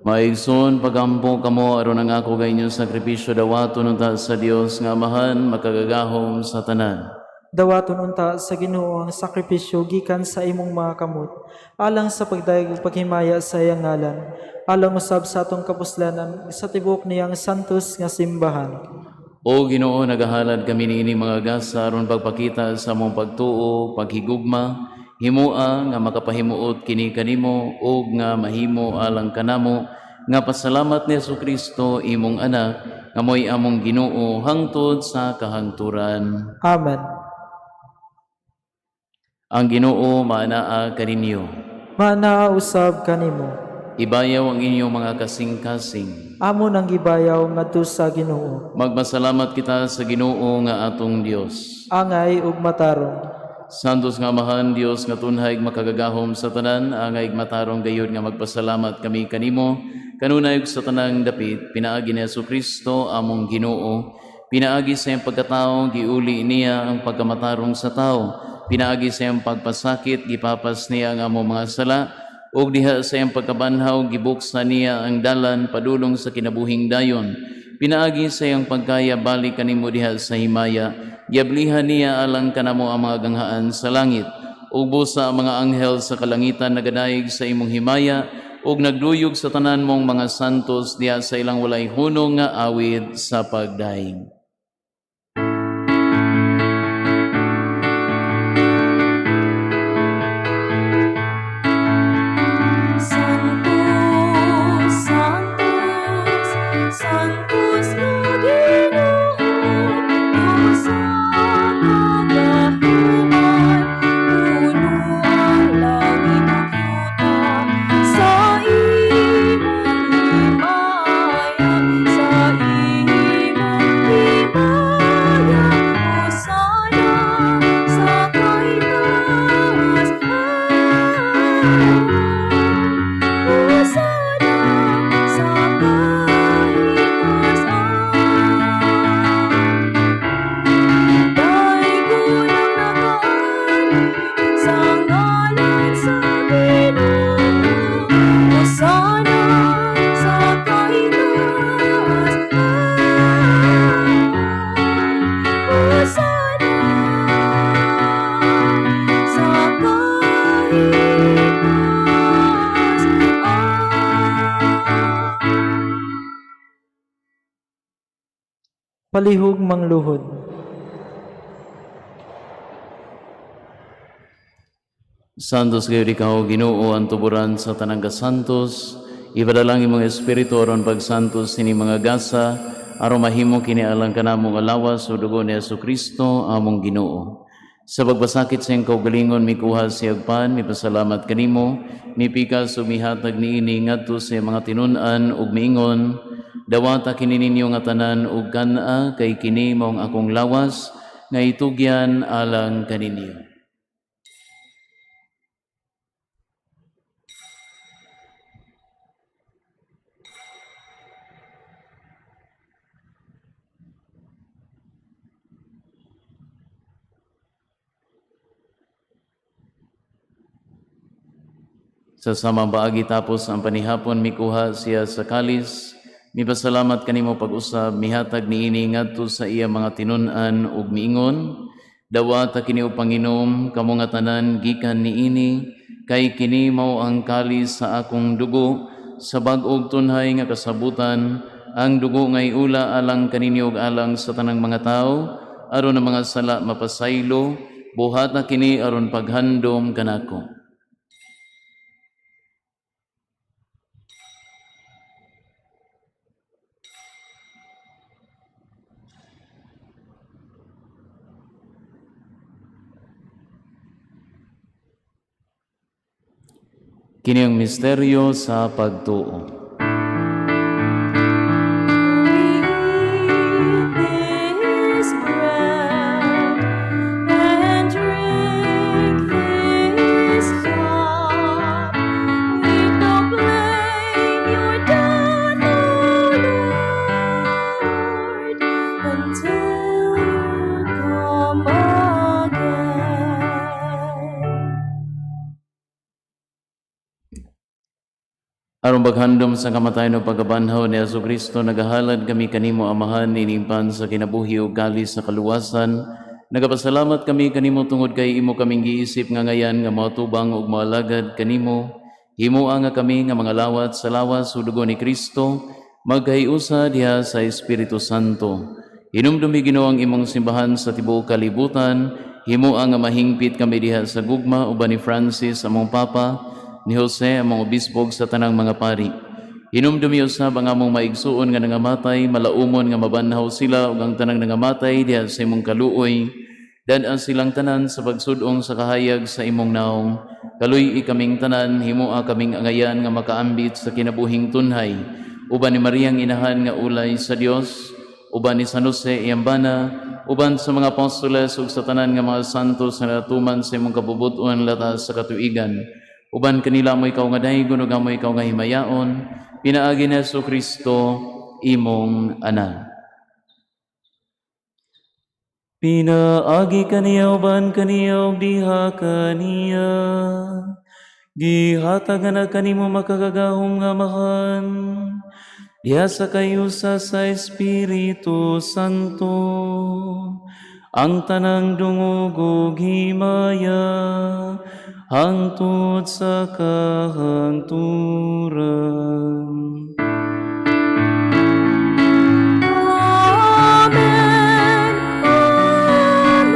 Mga igsoon, pagampo kamo aron ang ako ug inyong sakripisyo dawaton unta sa Dios nga Amahan makagagahom sa tanan. Dawaton unta sa Ginoo ang sakripisyo gikan sa imong mga kamot, alang sa pagdayeg ug paghimaya sa iyang ngalan, alang usab sa atong kapuslanan sa tibuok niyang santos nga simbahan. O Ginoo, nagahalad kami niini mga gasa aron pagpakita sa among pagtuo, paghigugma, himoa nga makapahimuot kini kanimo ug nga mahimo alang kanamo nga pasalamat ni Kristo imong anak nga mo'y among Ginoo hangtod sa kahangturan. Amen. Ang Ginoo maanaa kaninyo. Maanaa usab kanimo. Ibayaw ang inyong mga kasing-kasing. Amo nang gibayaw ngadto sa Ginoo. Magpasalamat kita sa Ginoo nga atong Dios. Angay ug matarong. Santos nga Amahan, Dios nga tunhay makagagahom sa tanan, angay matarong gayud nga magpasalamat kami kanimo, kanunay ug sa tanang dapit, pinaagi ni Kristo among Ginoo, pinaagi sa iyang pagkatao, giuli niya ang pagkamatarong sa tao, pinaagi sa iyang pagpasakit, gipapas niya ang among mga sala, ug diha sa iyang pagkabanhaw, gibuksan niya ang dalan padulong sa kinabuhing dayon. Pinaagi sa iyang pagkaya balik kanimo diha sa himaya, giablihan niya alang kanamo ang mga ganghaan sa langit. Ug busa ang mga anghel sa kalangitan nagadayeg sa imong himaya ug nagduyog sa tanan mong mga santos diha sa ilang walay hunong nga awit sa pagdaig. Sanctus, Sanctus, Sanctus nga Ginoo, Dios sa kagahuman, puno ang langit ug yuta sa imong himaya, sa imong himaya, Hosana sa kahitaas. Hosana sa kahitaas. Daygon ang nagaali sa ngalan sa Ginoo. Hosana sa kahitaas. Hosana sa kahitaas. Palihog mangluhod. Santos gayud ikaw, Ginoo, ang tuburan sa tanang kasantos. Ipadala ang imong espiritu aron pagsantos sini mga gasa, aron mahimo kini alang kanamo nga lawas ug dugo ni Kristo among Ginoo. Sa pagpasakit sa iyang kaugalingon, mikuha siya og pan, mipasalamat kanimo, mipikas ug mihatag niini ngadto sa iyang mga tinun-an ug miingon, dawata kini ninyo nga tanan ug kan-a, kay kini mao ang akong lawas nga itugyan alang kaninyo. Sa samang paagi tapos ang panihapon, mikuha siya sa kalis, mipasalamat kanimo pag-usab, mihatag niini ngadto sa iya mga tinun-an ug miingon, dawata kini og panginom kamo nga tanan gikan niini, kay kini mao ang kalis sa akong dugo sa bag-ong tunhay nga kasabutan, ang dugo nga iula alang kaninyo ug alang sa tanang mga tawo aron ang mga sala mapasaylo. Buhata kini aron paghandom kanako. Kini ang misteryo sa pagtuo. We eat this bread and drink this cup. We proclaim your death, O Lord, until you come again. Karong paghandom sa kamatayon ug pagkabanhaw ni Hesus Kristo, nagahalad kami kanimo, Amahan, ining pan sa kinabuhi ug kalis sa kaluwasan. Nagapasalamat kami kanimo tungod kay imo kaming giisip nga ngayan nga moatubang ug moalagad kanimo. Himoa nga kami nga mga lawat sa lawas ug dugo ni Kristo magkahiusa diha sa Espiritu Santo. Hinumdumi, Ginoo, ang imong simbahan sa tibuok kalibutan. Himoa nga mahingpit kami diha sa gugma uban ni Francis among Papa, ni Jose among obispo ug sa tanang mga pari. Hinumdumi usab ang among maigsuon nga nangamatay, malaumon nga mabanhaw sila ug ang tanang nangamatay diha sa imong kaluoy. Dad-a silang tanan sa pagsudong sa kahayag sa imong naong. Kaluy-i kaming tanan, himoa kaming angayan nga makaambit sa kinabuhing tunhay. Uban ni Mariang Inahan nga ulay sa Dios, uban ni San Jose iyang bana, uban sa mga apostoles ug sa tanan nga mga santos nga natuman sa imong kabubut-on latas sa katuigan. Uban kanila amo ikaw nga daygon ug amo ikaw nga himayaon, pinaagi ni Hesus Kristo imong anak. Pinaagi kaniya, uban kaniya ug diha kaniya, gihatag na kanimo makagagahom nga Amahan diha sa kahiusa sa Espiritu Santo ang tanang dungog ug himaya hangtod sa kahangturan. Amen. Amen.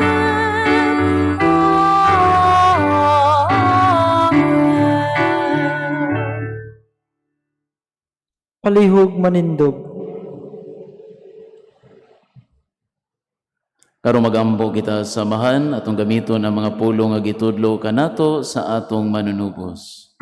Amen. Palihog manindog. Karon magampo kita sa Amahan, atong gamiton ang mga pulong nga gitudlo kanato sa atong manunubos.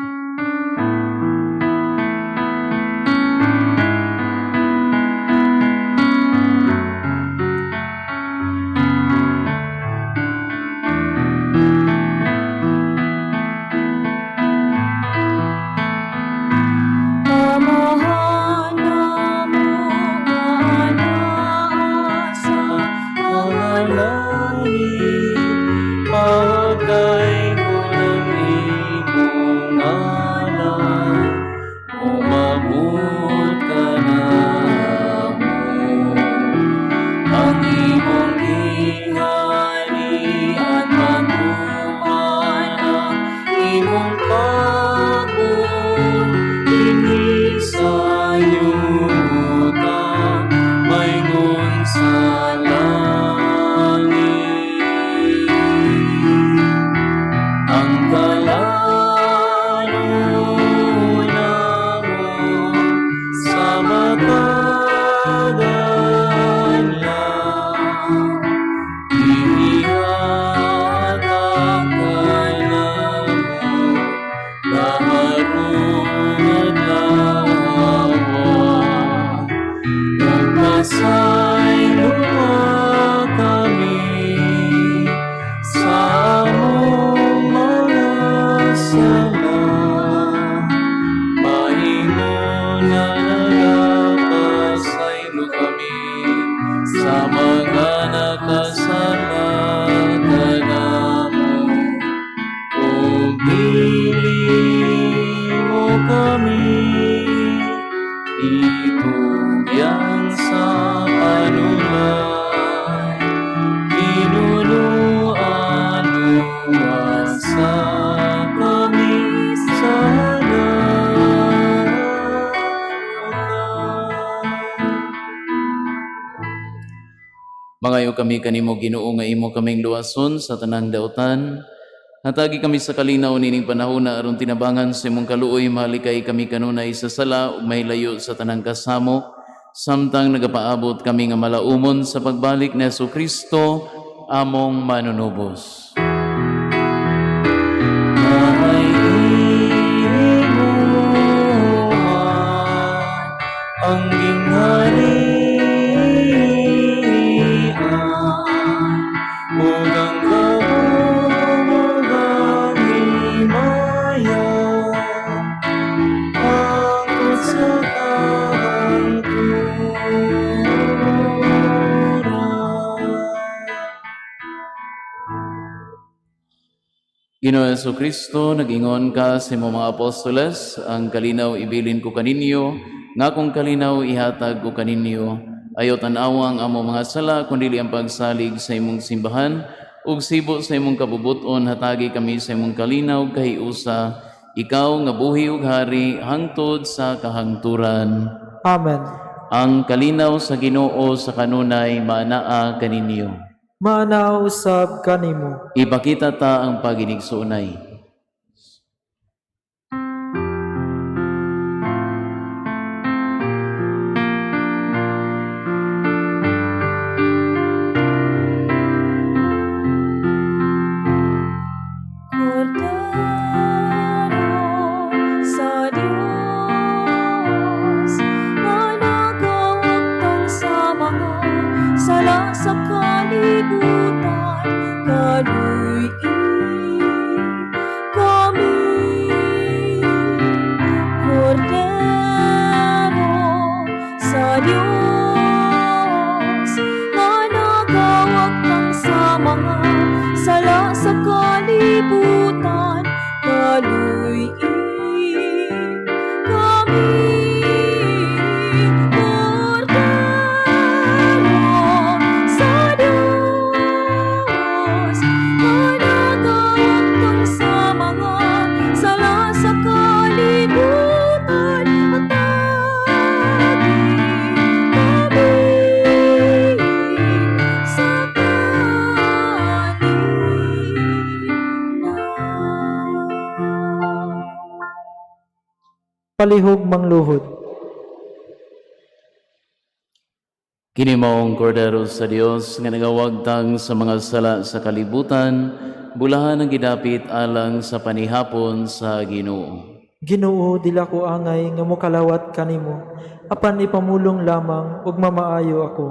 Amahan namo nga naa sa mga langit, pagdaygon ang imong ngalan, umabot kanamo ang imong gingharian, matuman ang imong pagbuot dinhi sa yuta maingon sa langit. Ang kalanon namo sa matag adlaw, ihatag kanamo kaharong adlaw, ug pasayloa kami sa among mga sala, maingon nga nagapasaylo kami sa mga nakasala kanamo, ug dili mo kami itugyan sa panulay, kinuloan luwasa kami sa dautan. Mangayo kami kanimo, Ginoo, nga imo kaming luwason sa tanang dautan. Hatagi kami sa kalinaw nining panahona aron tinabangan sa imong kaluoy malikay kami kanunay sa sala ug mahilayo sa tanang kasamo samtang nagapaabot kami nga malaumon sa pagbalik ni Hesus Kristo among manunubos. Kay imuha ang gingharian ug ang gahom ug ang himaya hangtod sa kahangturan. Ginoo Kristo, nag-ingon ka sa imong mga apostoles, "Ang kalinaw ibilin ko kaninyo, nga akong kalinaw ihatag ko kaninyo. Ayaw tan-awa ang among mga sala, kundi ang pagsalig sa imong simbahan, ug sibo sa imong kabubuton, hatagi kami sa imong kalinaw kahiusa, ikaw nga buhi ug hari hangtod sa kahangturan." Amen. Ang kalinaw sa Ginoo sa kanunay maanaa kaninyo. Maanaa usab kanimo. Ipakita ta ang paginigsuonay. Kordero sa Dios nga nagawagtang sa mga sala sa kalibutan, kaluy-i kami. Kordero sa Dios nga nagawagtang sa mga sala sa kalibutan, kaluy-i kami. Kordero sa Diyos nga nagawagtang sa mga sala sa kalibutan, hatagi kami sa kalinaw. Palihog mangluhod. Kini maong Kordero sa Dios nga nagawagtang sa mga sala sa kalibutan, bulahan ang gidapit alang sa panihapon sa Ginoo. Ginoo, dili ako angay nga mokalawat kanimo, apan ipamulong lamang ug mamaayo ako.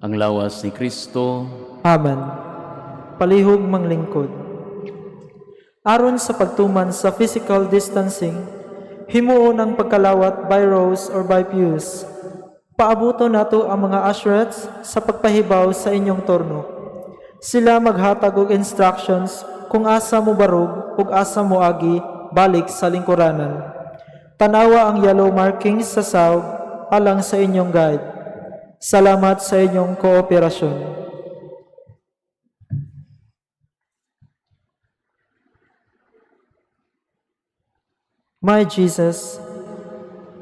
Ang lawas ni Kristo. Amen. Palihog manglingkod. Aron sa pagtuman sa physical distancing, himuon ang pagkalawat by rows or by pews. Paabuto nato ang mga usherettes sa pagpahibaw sa inyong turno. Sila maghatag og instructions kung asa mo barog ug asa mo agi balik sa lingkuranan. Tanawa ang yellow markings sa sawg alang sa inyong guide. Salamat sa inyong kooperasyon. My Jesus,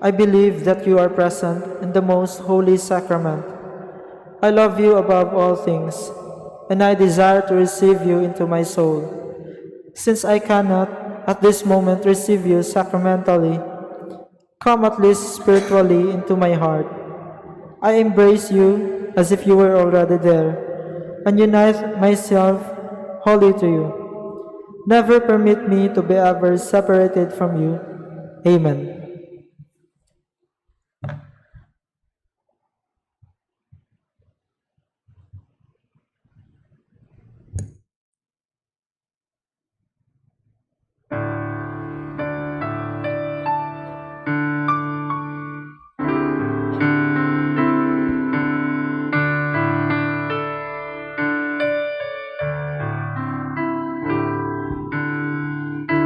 I believe that you are present in the most holy sacrament. I love you above all things, and I desire to receive you into my soul. Since I cannot at this moment receive you sacramentally, come at least spiritually into my heart. I embrace you as if you were already there, and unite myself wholly to you. Never permit me to be ever separated from you. Amen.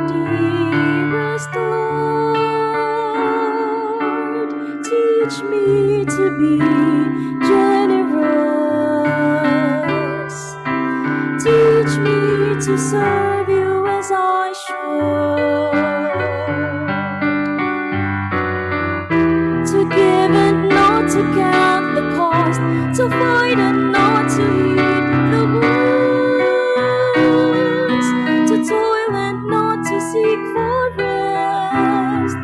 Dearest Lord, teach me to be generous. Teach me to serve you as I should. To give and not to count the cost, to fight and not to heed the wounds, to toil and not to seek for rest,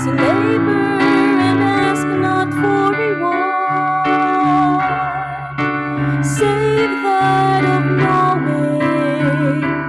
to labor and ask not for reward, save that of knowing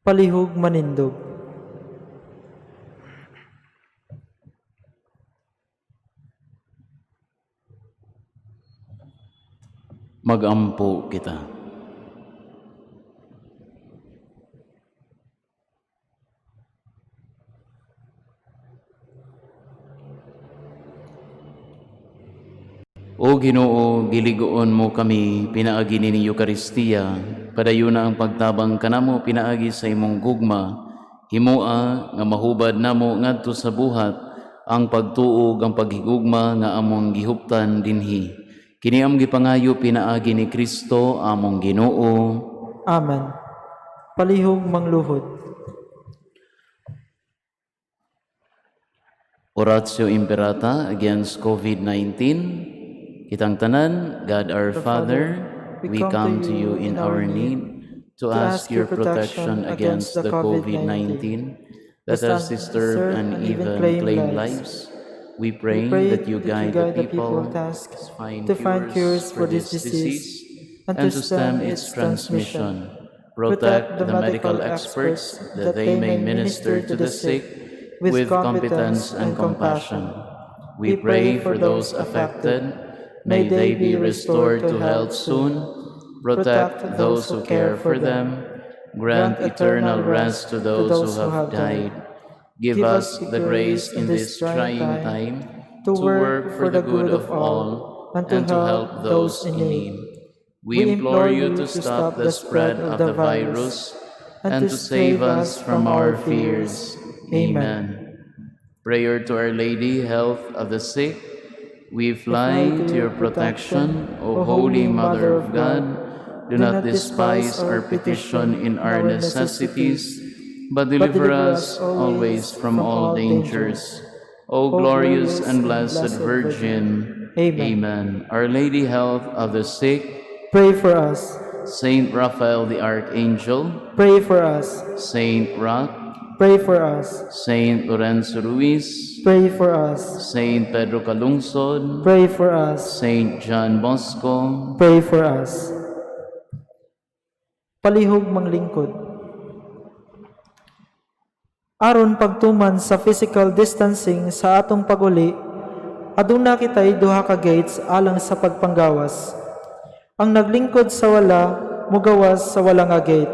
Palihog manindog. Magampo kita. O Ginoo, giligoon mo kami pinaagi ni Eukaristiya. Padayuna ang pagtabang kanamo pinaagi sa imong gugma. Himoa nga mahubad namo ngadto sa buhat ang pagtuo ug ang paghigugma nga among gihuptan dinhi. Kini among gipangayo pinaagi ni Kristo among Ginoo. Amen. Palihog mangluhod. Oratio Imperata against COVID-19. Kitang tanan, God our Father, we come to you in our need to ask your protection against the COVID-19 that has disturbed and even claimed lives. We pray that you guide the people tasked to find cures for this disease and to stem its transmission. Protect the medical experts that they may minister to the sick with competence and compassion. We pray for those affected. May they be restored to health soon. Protect those who care for them. Grant eternal rest to those who have died. Give us the grace in this trying time to work for the good of all and to help those in need. We implore you to stop the spread of the virus and to save us from our fears. Amen. Prayer to Our Lady, Health of the Sick. We fly to your protection, O Holy Mother of God. Do not despise our petition in our necessities, but deliver us always from all dangers. O glorious and blessed Virgin. Amen. Amen. Our Lady, Health of the Sick, Pray for us. Saint Raphael the Archangel, Pray for us. Saint Roch, Pray for us. Saint Lorenzo Ruiz, Pray for us. Saint Pedro Calungsod, Pray for us. Saint John Bosco, Pray for us. Palihog manglingkod. Aron pagtuman sa physical distancing sa atong paguli, aduna kitay duha ka gates alang sa pagpanggawas. Ang naglingkod sa wala, mugawas sa wala nga gate.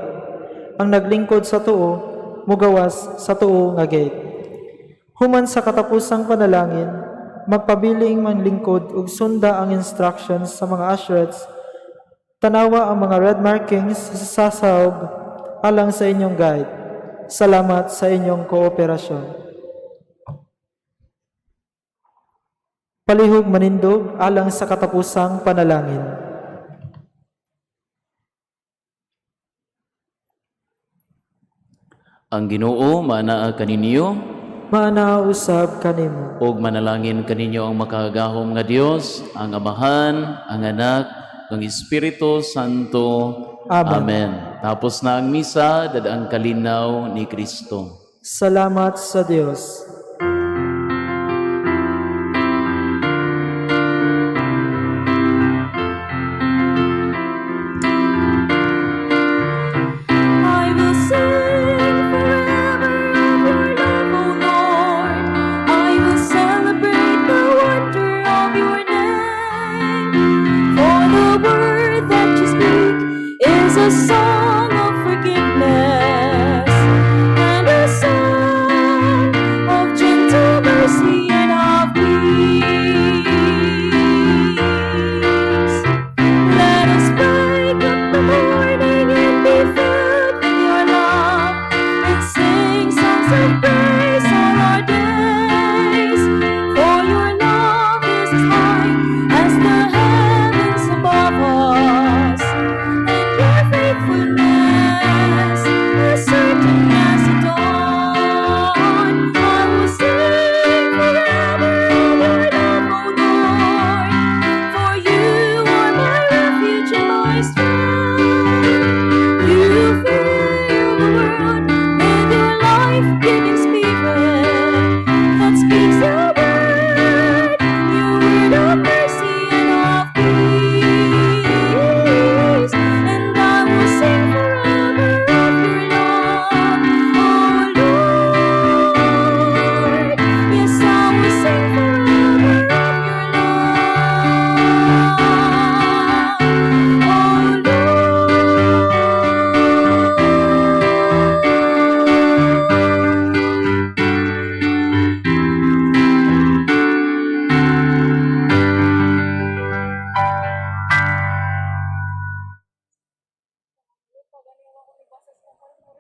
Ang naglingkod sa tuo, mugawas sa tuo nga gate. Human sa katapusang panalangin, magpabiling manglingkod ug sunda ang instructions sa mga usherettes. Tanawa ang mga red markings sa sahog alang sa inyong guide. Salamat sa inyong kooperasyon. Palihog manindog alang sa katapusang panalangin. Ang Ginoo maanaa kaninyo. Maanaa usab kanimo. Ug manalangin kaninyo ang makagagahom nga Dios, ang Amahan, ang Anak, ang Espiritu Santo. Amen. Amen. Tapos na ang misa, dad-ang kalinaw ni Kristo. Salamat sa Dios. I will sing forever of your love, O Lord. I will celebrate the wonder of your name. For the word that you speak is a song of forgiveness and a song of gentle mercy and of peace. Let us wake up the morning and be filled with your love and sing songs of praise all our days. For your love is as high as the heavens above us, and your faithfulness Pa gani ako ni basa sa.